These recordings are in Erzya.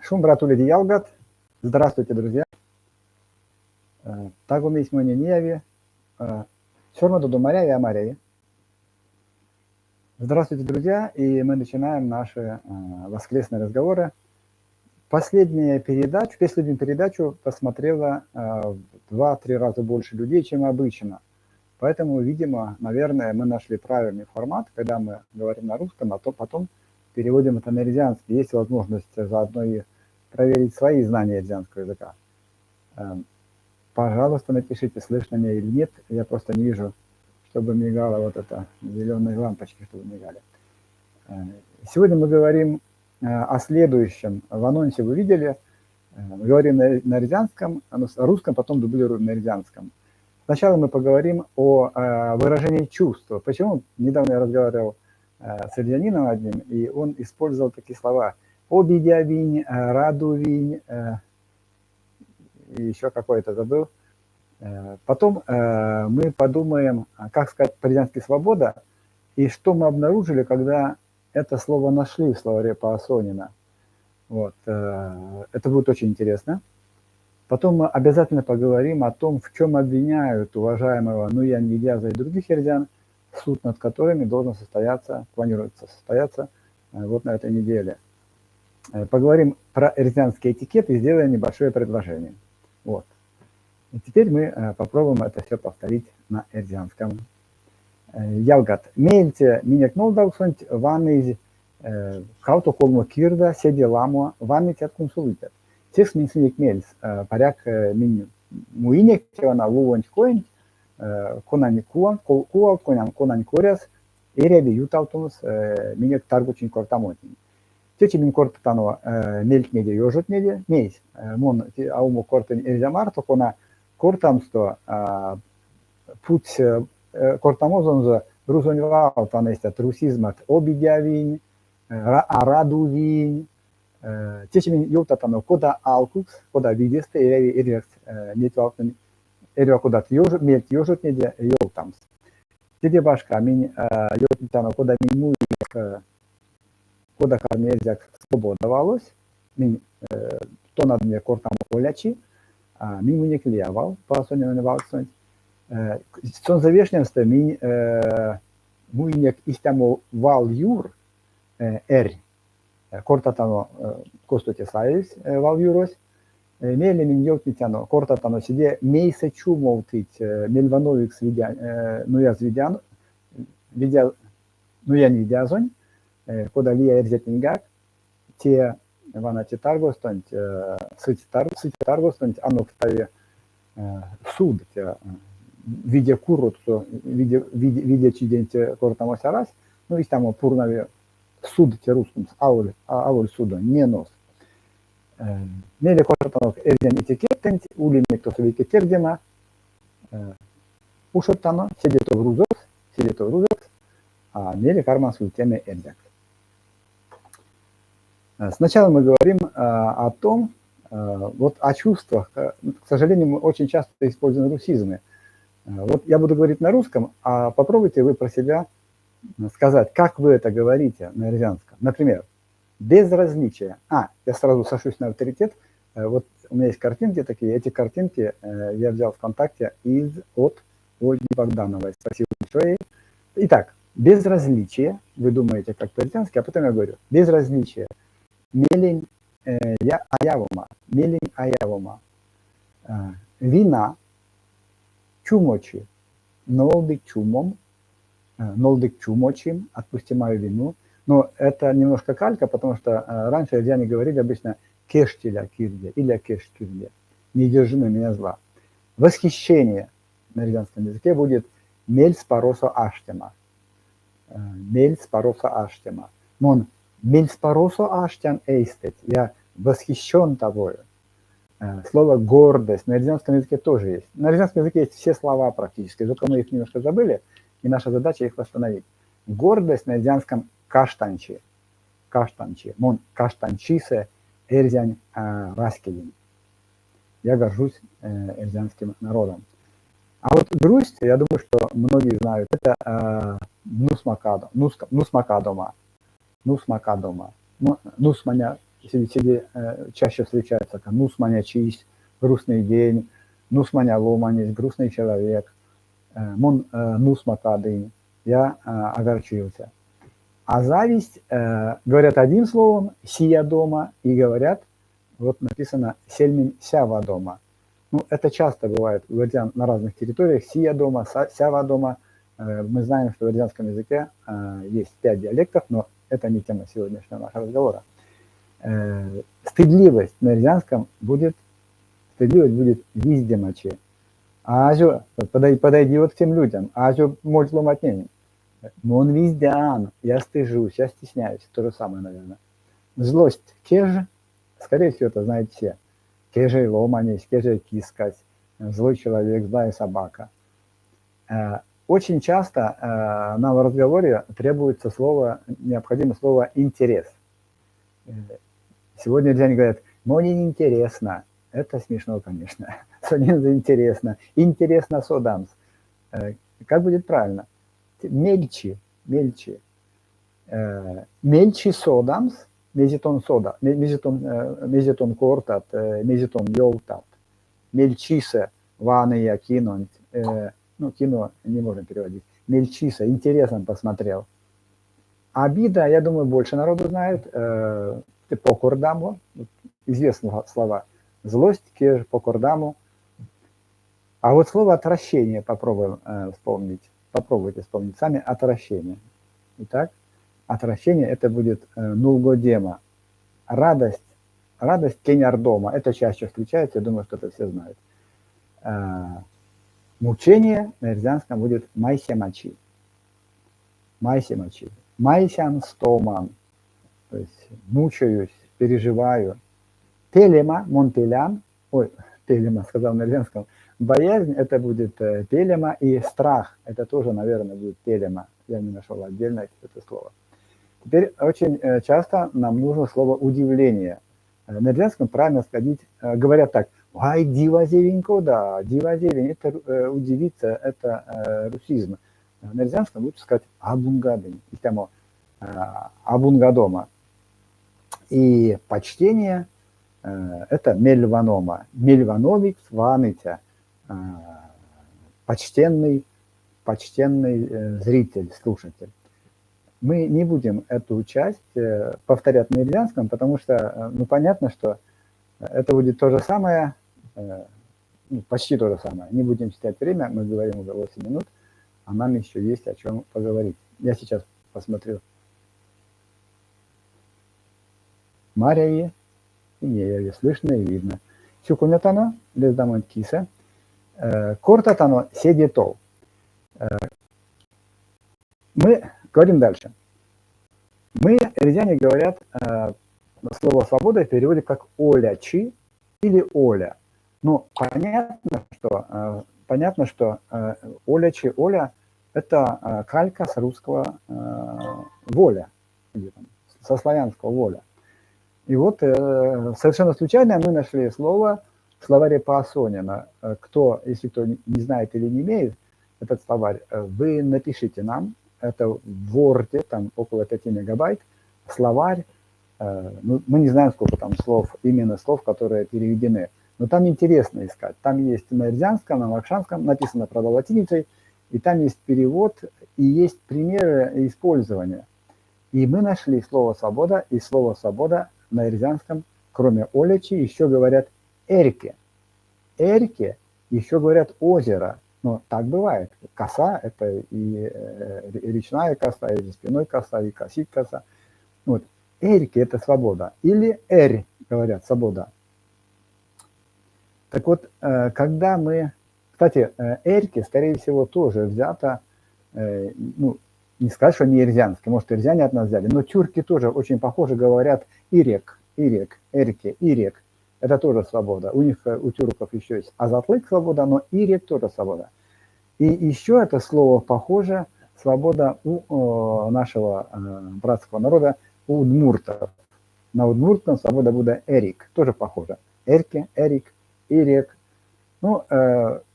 Шумбрат уледе, ялгат! Здравствуйте, друзья! Таго мейсь монень неяви. Сёрмадодо маряви, а маряви. Здравствуйте, друзья! И мы начинаем наши воскресные разговоры. Последняя передача, последнюю передачу посмотрела в 2-3 раза больше людей, чем обычно. Поэтому, видимо, наверное, мы нашли правильный формат, когда мы говорим на русском, а то потом переводим это на эрзянский. Есть возможность заодно и проверить свои знания эрзянского языка. Пожалуйста, напишите, слышно меня или нет. Я просто не вижу, чтобы мигала вот эта зеленые лампочки, чтобы мигали. Сегодня мы говорим о следующем. В анонсе вы видели, мы говорим на эрзянском, на русском, потом дублируем на эрзянском. Сначала мы поговорим о выражении чувства. Почему? Недавно я разговаривал с эрзянином одним, и он использовал такие слова: обидявинь, радувинь, и еще какой-то забыл. Потом мы подумаем, как сказать по-эрзянски «свобода», и что мы обнаружили, когда это слово нашли в словаре Паасонена. Вот. Это будет очень интересно. Потом мы обязательно поговорим о том, в чем обвиняют уважаемого Нуянь Видяза и других эрзян, суд над которыми должен состояться, планируется состояться вот на этой неделе. Поговорим про эрзянский этикет и сделаем небольшое предложение. Вот. И теперь мы попробуем это все повторить на эрзянском. Ялгат. Меельце минек нолдавксонть ванызь кавто-колмо кирда, седе ламо ваныцят, кунсолыцят. Секс минь сынек мельс, паряк, минь муинек те вана лувонть-коенть, конань кувалт, конань коряс эряви ютавтомс минек таргочинь кортамотнень. Течи минь кортатано мельтнеде, ёжотнеде, мейсь мон а умок кортынь эрзя марто, кона кортамсто путсь кортамозонзо рузонь валт, вана истят русизмат: обидявинь, а радувинь. Течи минь ёвтатано, кода алкукс, кода видестэ эряви эрзякс неть валтнэнь эрьва кодат ёжо, мельть ёжотнеде ёвтамс. Теде башка, минь ёвтнетяно, кода минь муинек, кода карми эрзякс свобода валось, минь тонадынек кортамо олячи, минь муинек лия вал Паасоненэнь валксонть. Сонзэ вешнемстэ минь муинек истямо вал юр, эрь, кортатано, косто те саевсь вал юрось. Мейле минь ёвтнетяно, кортатано седе, мейсэ чумовтыть мельвановикс Видя, Нуяз Видян, Видя, Нуянь Видязонь, кода лия эрзятненьгак, те вана те таргостонть, сыть таргостонть анокстави суд, те виде куротсо, виде, виде, виде чиденть кортамось арась, ну, истямо пурнави суд те рузкс, аволь, аволь судо, не нос. Мейле кортатано эрзянь этикеттэнть, ули минек тосо вейке тердема. Ушодтано седе тов рузокс, седе тов рузокс, а мейле карман ультеме эрзякс. Сначала мы говорим о том, вот о чувствах. К сожалению, мы очень часто используем русизмы. Вот я буду говорить на русском, а попробуйте вы про себя сказать, как вы это говорите на эрзянском. Например, безразличие. А, я сразу сошлюсь на авторитет. Вот у меня есть картинки такие. Эти картинки я взял ВКонтакте из от Ольги Богдановой. Спасибо большое. Итак, безразличие. Вы думаете, как по-эрзянски, а потом я говорю. Безразличие. Мелень я а явома. Мелень а явома. Вина. Чумочи. Нолдык чумом. Нолдык чумочим. Отпусти мою вину. Но это немножко калька, потому что раньше эрзяне говорили обычно кежть иля кирде или кежть кирде. Не держи на меня зла. Восхищение на эрзянском языке будет мельспаросо аштема. Мельспаросо аштема. Мон мельспаросо аштян эйстэть. Я восхищен тобою. Слово гордость на эрзянском языке тоже есть. На эрзянском языке есть все слова практически, только мы их немножко забыли, и наша задача их восстановить. Гордость на эрзянском каштанчи. Каштанчи. Мон каштанчисэ эрзянь раськеденть. Я горжусь эрзянским народом. А вот грусть, я думаю, что многие знают, это нусмакадо, нусмакадома. Нусмакадома. Ну, нусманя седе чаще встречаются. Нусманя чись, грустный день, нусманя ломанесь, грустный человек, мон нусмакадынь, я огорчился. А зависть, говорят одним словом, сиядома, и говорят, вот написано сельмень сявадома. Ну, это часто бывает у эрзян на разных территориях, сиядома, сявадома. Мы знаем, что в эрзянском языке есть 5 диалектов, но это не тема сегодняшнего нашего разговора. Стыдливость на эрзянском будет, стыдливость будет виздемачи. Азё, подойди вот к тем людям, азё мольть ломатнень. Мон виздян, я стыжусь, я стесняюсь, то же самое, наверное. Злость кеж, скорее всего, это знают все. Кежей ломанесь, кежей кискась, злой человек, злая собака. Очень часто нам в разговоре требуется слово, необходимо слово интерес. Сегодня люди говорят, мне интересно. Это смешно, конечно. Сонензэ интересно. Интересно содамс. Как будет правильно? Мельчи, мельчи. Мельчи содамс, мезе тон сода, мезе тон кортат, мезе тон ёвтат. Мельчисэ ваныя кинонть. Ну, кино не можно переводить. Мельчисэ, интересно посмотрел. Обида, я думаю, больше народу знает. Покордамо, известные слова. Злость, кеж, покордамо. А вот слово отвращение попробуем вспомнить. Попробуйте вспомнить сами отвращение. Итак, отвращение это будет нулгодема. Радость, радость кенярдома. Это чаще встречается, я думаю, что это все знают. Мучение на эрзянском будет майсемачи. Майсемачи. Майсян стоман. То есть мучаюсь, переживаю. Пелема, мон пелян. Ой, пелема, сказал на эрзянском. Боязнь это будет пелема, и страх это тоже, наверное, будет пелема. Я не нашел отдельно это слово. Теперь очень часто нам нужно слово удивление. На эрзянском правильно сказать, говорят так: Ай, дивазевинь кода, дивазевинь, это удивиться, это русизм. На эрзянском лучше сказать абунгадынь, истямо абунгадома. И почтение это мельванома, мельвановикс ваныця, почтенный, почтенный зритель, слушатель. Мы не будем эту часть повторять на эрзянском, потому что, ну, понятно, что это будет то же самое, ну, почти то же самое. Не будем терять время, мы говорим уже 8 минут, а нам еще есть о чем поговорить. Я сейчас посмотрю. Мария и не, слышно и видно. Сюконятано, лездамонть кисэ. Кортатано седе тов. Мы говорим дальше. Мы, эрзяне, говорят, слово «свобода» в переводе как «олячи» или «оля». Но понятно, что «олячи», «оля» – это калька с русского «воля», или там, со славянского «воля». И вот совершенно случайно мы нашли слово в словаре Паасонена. Кто, если кто не знает или не имеет этот словарь, вы напишите нам. Это в Word, там около 5 мегабайт, словарь. Ну, мы не знаем, сколько там слов, именно слов, которые переведены. Но там интересно искать. Там есть на эрзянском, на мокшанском, написано, правда, латиницей, и там есть перевод, и есть примеры использования. И мы нашли слово «свобода», и слово «свобода» на эрзянском, кроме олячи, еще говорят «эрке». Эрке еще говорят «озеро». Но так бывает. Коса – это и речная коса, и за спиной коса, и косить коса. Вот. Эрки – это свобода. Или эрь, говорят, свобода. Так вот, когда мы... Кстати, эрки, скорее всего, тоже взято, ну, не сказать, что не эрзянский, может, эрзяне от нас взяли, но тюрки тоже очень похоже говорят ирек, ирек, эрки, ирек. Это тоже свобода. У них, у тюрков еще есть азатлык свобода, но ирек тоже свобода. И еще это слово похоже, свобода у нашего братского народа, у удмуртов. На удмуртском свобода будет эрик, тоже похоже. Эрки, эрик, ирек. Ну,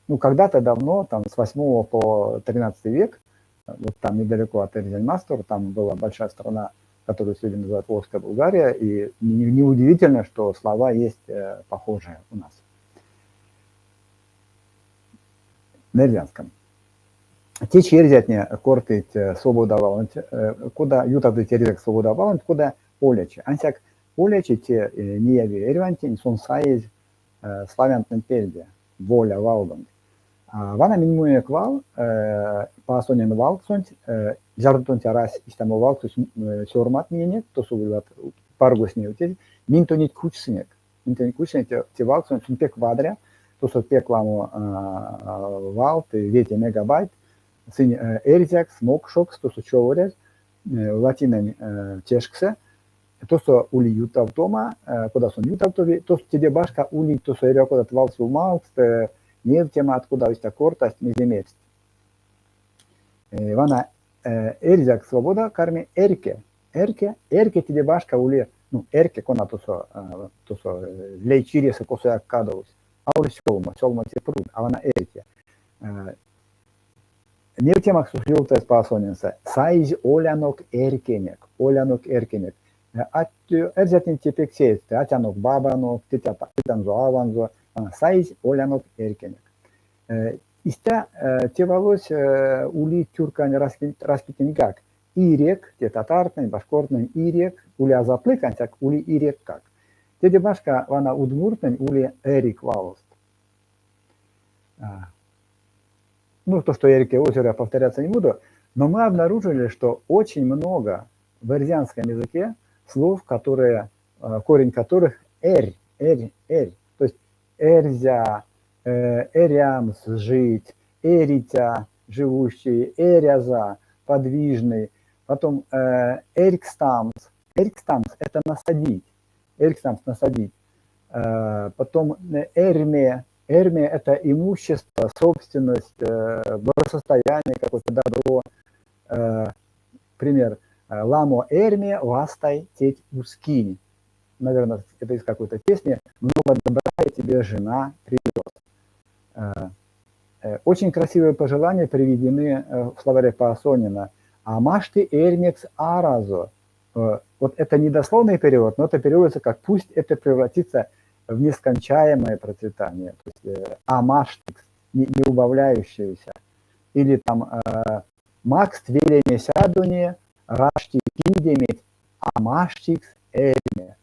ну когда-то давно, там с 8 по 13 век, вот там недалеко от Эрзянь-Мастор, там была большая страна которую сегодня называют Волжская Булгария, и неудивительно, что слова есть похожие у нас. На эрзянском. Течи эрзятне кортыть свобода валонть, кода ютавтыть эрзякс свобода валонть, кода олячи. Ансяк олячи те неяви эрьвантень, сон саезь славянтнэнь пельде, воля валдонть. Вана минь муинек вал, Паасонен валксонть, зярдо тонть арась истямо валксось сёрмат миненек, тосо улеват паргось невтезь, минь тонеть кучсынек. Минь тонеть кучсынек те валксонть, сон пек вадря, тосо пек ламо валт, 5 мегабайт, сынь эрзякс, мокшокс, тосо човорязь, латинэнь тешксэ, тосо ули ютавтома, кода сон ютавтови, тосо теде башка улить тосо эрьва кодат валсюлмавкст, невтемат, кода истя кортасть, мезе мерсть. Вана эрзякс свобода карми эрьке. Эрьке, эрьке теде башка ули, ну, эрьке, кона тосо, тосо лей чиресэ косояк кадовсь, а ули сёлмо, сёлмо те пруд, а вана эрьке. Невтемакс ёвтазь Паасоненсэ, саизь олянок эрькенек, олянок эрькенек. Эрзятнень те пек сеедьстэ, атянок бабанок, тетянзо аванзо, саизь олянок эрькенек. Истя те валось ули тюркань раськетненьгак. Ирек, те татартнэнь, башкортнэнь ирек, ули азатлык, ансяк ули иреккак. Теде башка, вана удмуртнэнь ули эрик валост. Ну, то, что Эрики озеро, повторяться не буду, но мы обнаружили, что очень много в эрзянском языке слов, которые, корень которых эрь, эрь, эрь. То есть эрзя, эрямс, жить, эриця, живущий, эряза, подвижный, потом эрькстамс, эрькстамс – это насадить, эрькстамс – насадить. Потом эрьме, эрьме – это имущество, собственность, благосостояние, какое-то добро. Пример. Ламо эрьме вастай теть ускинь. Наверное, это из какой-то песни. Много добра я тебе жена привез. Очень красивые пожелания приведены в словаре Паасонена. Амашты эрьмекс аразо. Вот это не дословный перевод, но это переводится как «пусть это превратится в нескончаемое процветание». То есть амаштикс, не убавляющееся. Или там макст велеме сядоне, рашти кильдеметь, амаштикс эрьме.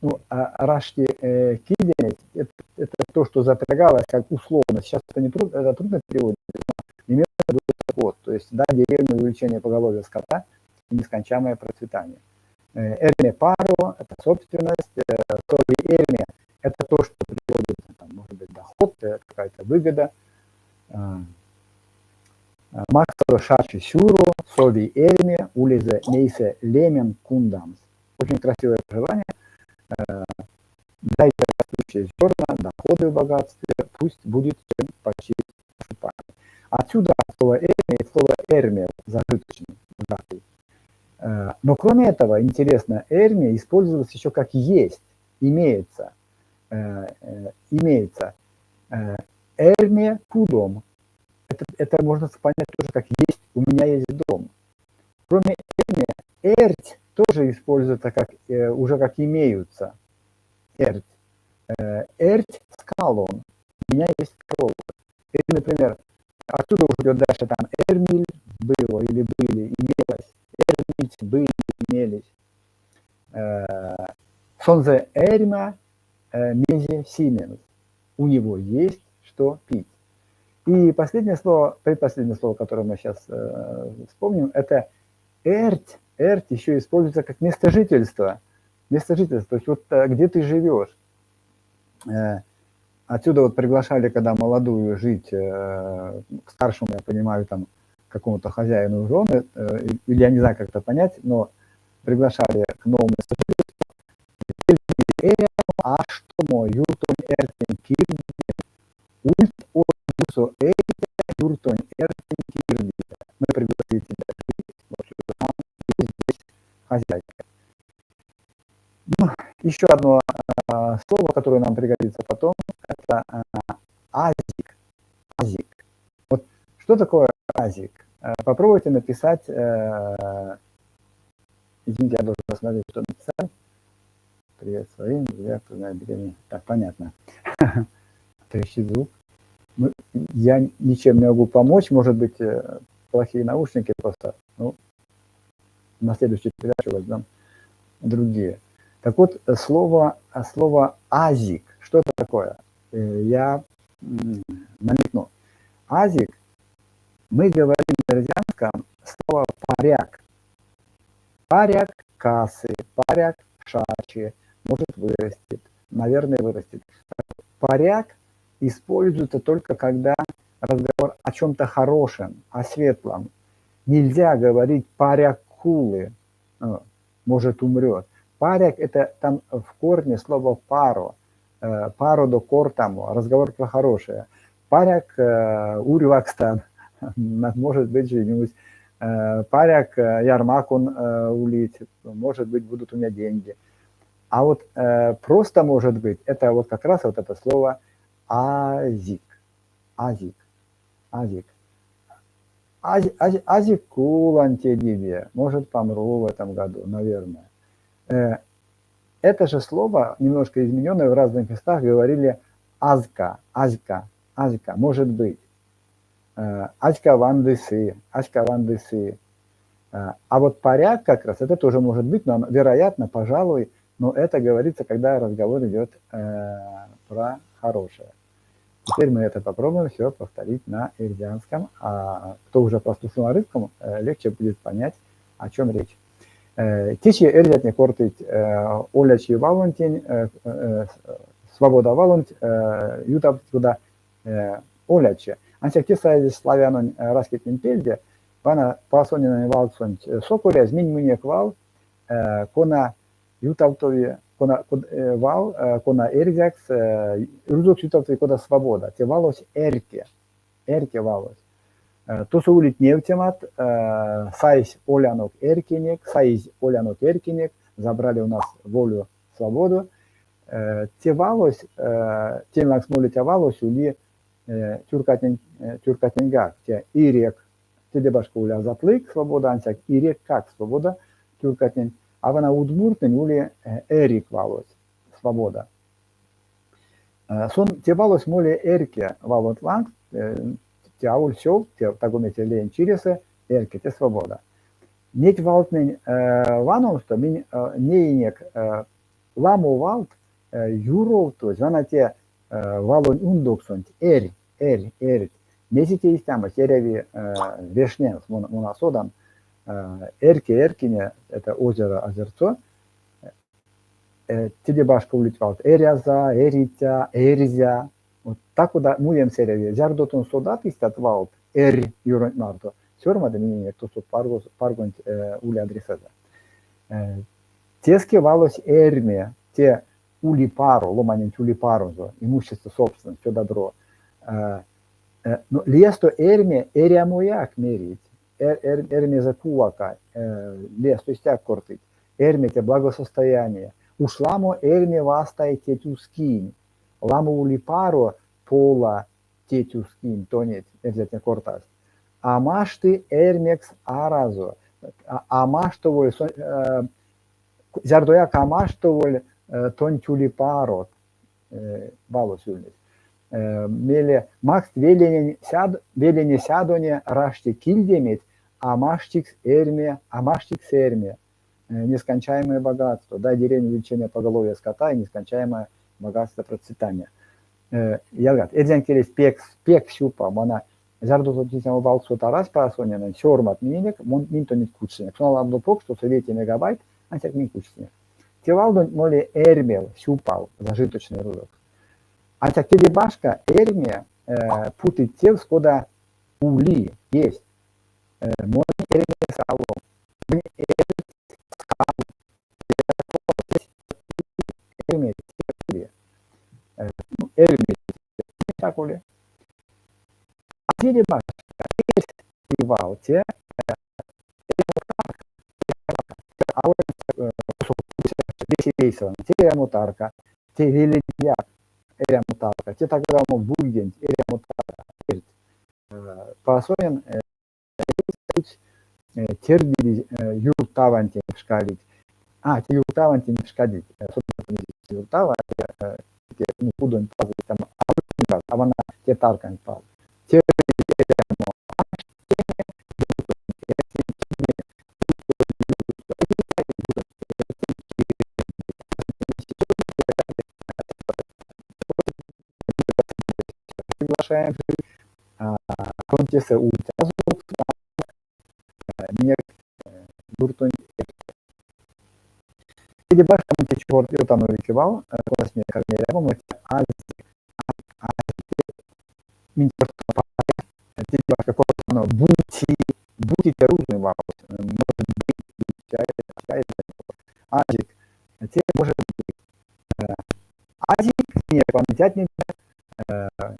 Ну, рашти кильдеметь, это то, что запрягалось как условно. Сейчас это не трудно, это трудно переводить, но имеется в виду скот, то есть, да, деревня, увеличение поголовья скота и нескончаемое процветание. Эрьме паро – это собственность, сови эрьме – это то, что приводит, там, может быть, доход, какая-то выгода. Максадо шачи сюро, сови эрьме, улезэ мейсэ лемень кундамс. Очень красивое пожелание. Дайте растущие зерна, доходы в богатстве, пусть будет чем почесть нашу память. Отсюда слово эрьме и слово эрьме, зажиточный, богатый. Но кроме этого, интересно, эрьме использовалось еще как есть, имеется. Имеется. Эрьме кудом. Это можно понять тоже как есть, у меня есть дом. Кроме эрьме, эрть тоже используется как, уже как имеются. Эрть. Эрть скалон. У меня есть корова. Или, например, отсюда уже идет дальше там эрмиль было или были, имелось. Эрмильть были, имелись. Сонзэ эрьма мезе симемс. У него есть что пить. И последнее слово, предпоследнее слово, которое мы сейчас вспомним, это эрть. Эрть еще используется как место жительства. Место жительства, то есть вот где ты живешь. Отсюда вот приглашали, когда молодую жить к старшему, я понимаю, там, какому-то хозяину жены, или я не знаю, как это понять, но приглашали к новому месту жительства. Аштомо юртонь эртень кирди, ульть одюсо эриця юртонь эртень кирдиця. Мы пригласили тебя жить, вот сюда, здесь хозяйка. Ну, еще одно слово, которое нам пригодится потом, это азик. Азик. Вот что такое азик? Попробуйте написать. Извините, я должен посмотреть, что написали. Привет своим, я знаю, древний. Так, понятно. Трещит звук. Ну, я ничем не могу помочь, может быть, плохие наушники просто. Ну, на следующую передачу возьмем другие. Так вот, слово азик, что это такое? Я намекну. Азик, мы говорим на эрзянском слово паряк. Паряк касы, паряк шачи, может вырастет, наверное, вырастет. Паряк используется только когда разговор о чем-то хорошем, о светлом. Нельзя говорить паряк кулы, может умрет. Паряк – это там в корне слово паро, паро до кортамо, разговор про хорошее. Паряк урьвакстан, может быть, женюсь. Паряк ярмакон улить, может быть, будут у меня деньги. А вот просто может быть, это вот как раз вот это слово азик, азик, азик. Азик кулантедиве, может, помру в этом году, наверное. Это же слово, немножко измененное в разных местах, говорили азка, азка, азка, может быть. Аська вандысы, аська вандысы. А вот паряк как раз, это тоже может быть, но вероятно, пожалуй, но это говорится, когда разговор идет про хорошее. Теперь мы это попробуем все повторить на эрзянском. А кто уже прослушал на русском, легче будет понять, о чем речь. Течи эрзятне кортыть олячи валонтень, свобода валонть, ютавтыть кода олячи. Ансяк те саезь славянонь раськетнень пельде, вана Паасонинэнь валсонть сокорязь, минь муинек вал, кона ютавтови, кона вал, кона эрзякс, рузокс ютавтови кода свобода. Те валось эрьке, эрьке валось. Тосо улить невтемат, сайсь олянок эрькенек, саизь олянок эрькенек, забрали у нас волю, свободу. Те валось, тень лангс молиця валось ули тюркатнень, тюркатненьгак, те ирек, теде башка ули азатлык, свобода, ансяк иреккак свобода тюркатнень, а вана удмуртнэнь ули эрик валось, свобода. Сон те валось моли эрьке валонть лангс, те аволь сёлт, те таго мезе леенть чиресэ, эрьке, те свобода. Неть валтнэнь ваномсто минь неинек ламо валт юровтозь, вана те валонь ундоксонть эрь, эрь, эрьть. Мезе те истямось, эряви вешнемс, мон а содан, эрьке, эрькине, это озеро, озерцо, теде башка улить валт эряза, эриця, эрзя. Вот та-кода муемс эряви. Зярдо тон содат истят валт эрь юронть марто, сёрмады миненек, тосо паргонть ули адресэзэ. Теске валось эрьме, те ули паро, ломаненть ули парозо, имущество, собственность, всё добро. Но лиясто эрьме эрямояк мерить, эрьмезэ кувака, лиясто истяк кортыть. Эрьме те благосостояние. Уш ламо эрьме вастай теть ускинь, ламо ули паро пола теть ускинь, тонеть, эрзятне кортасть. А машты эрьмекс аразо, а маштоволь, зярдояк а маштоволь тонть ули парот, валось ульнесь. Мейле макст веленень сяд, велине сядоне рашти кильдеметь, а маштикс эрьме, а маштикс эрьме, нескончаемое богатство, дай деревне увеличение поголовья скота и нескончаемое богатство процветания. Ялгат, эрзянь келесь пек, пек сюпав, вана зярдо тон валсот арась Паасонинэнь, сёрмадт миненек, минь тонеть кучсынек. Сон аламодо покш, тосо 5 мегабайт, ансяк минь кучсынек. Те валдонть моли эрьмев, сюпав, зажиточный рузокс. Ансяк теде башка эрьме путыть тевс, кода ули, есть. Монь эрьме скалом. Монь скал. Эрьме, эрьме, так ули. А теде башка вал, те те эрямо тарка, те веледяк эрямо тарка, те таго буйденть эрямо тарка. Паасонин Тердилизь Юртавантень пшкалить. А, те Юртавантень пшкадить. Юртава, те, ну, кудонь паз, там, а вана те таркань паз. Тердилизь эрямо аштеме, приглашаем сон тесэ минек юртонь. Теде башка мы те чорт ёвтано вейке вал, конась минек карми эрявомо, минь теде башка кортано бути, бути те рузонь валось, может быть, азик, те может быть. Азик минек памятятне а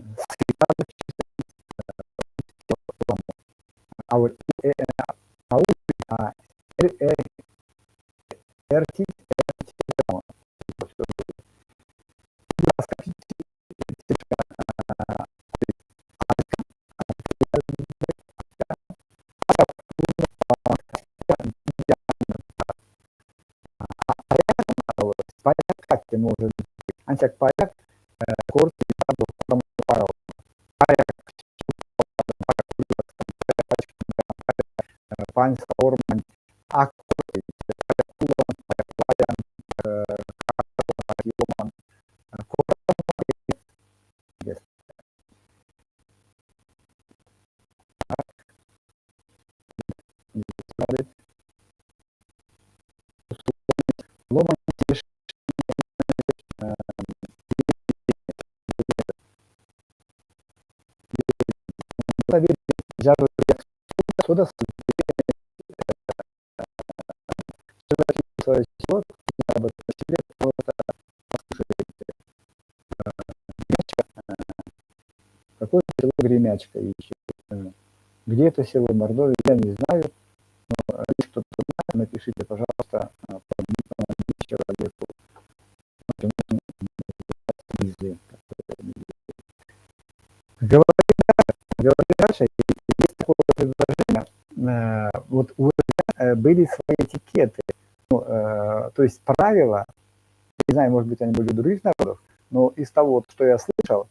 может быть. Ансяк паряк корты пансь орманть, а корты кулан, лаян, ёман. Ломань Какое село Гремячка ищет? Где это село Мордовия, я не знаю. Но если кто-то знает, напишите, пожалуйста, человеку. Говоря дальше, есть такое предложение. Вот у были свои этикеты, ну, то есть правила, не знаю, может быть, они были у других народов, но из того, что я слышал,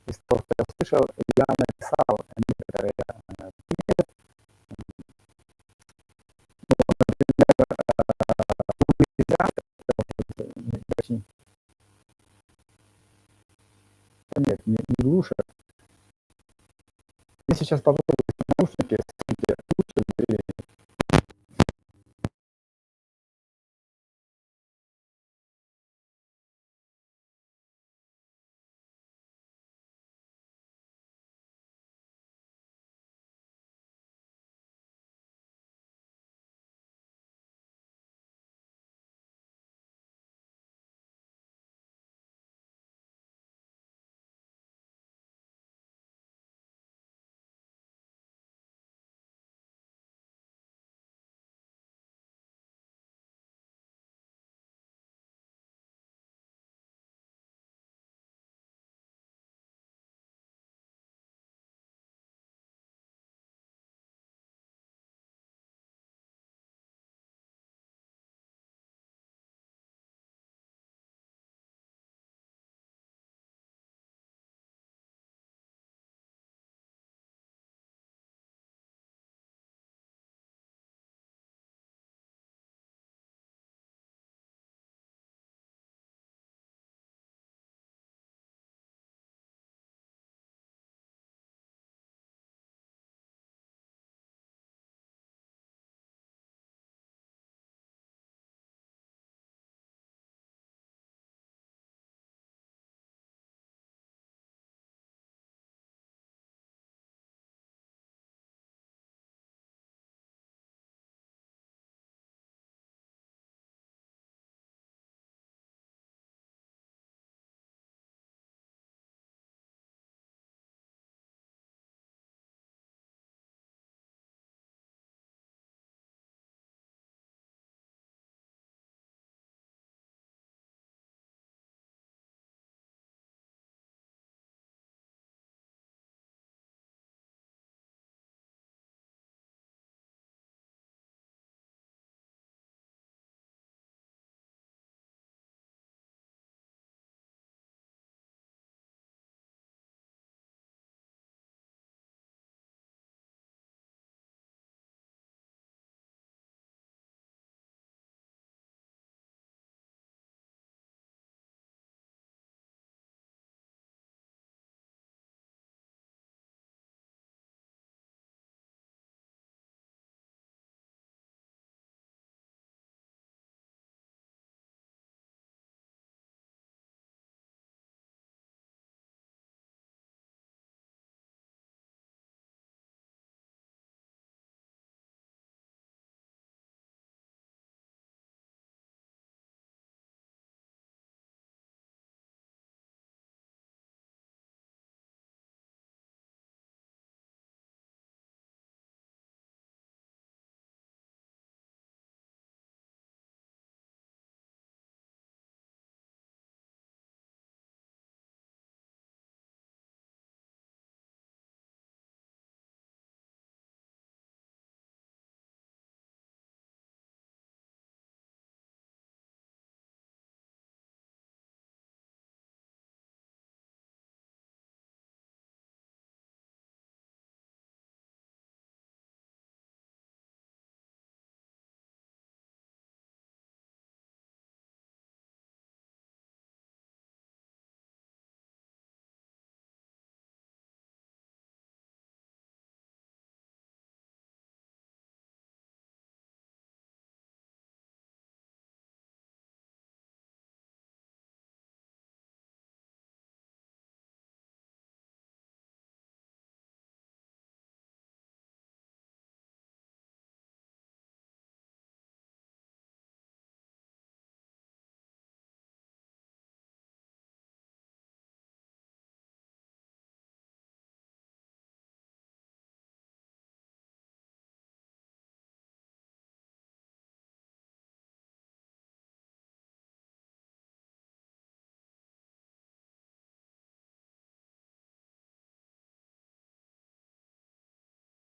я написал некоторые примеры. Ну, например, нет, не глушат. Я сейчас попробую.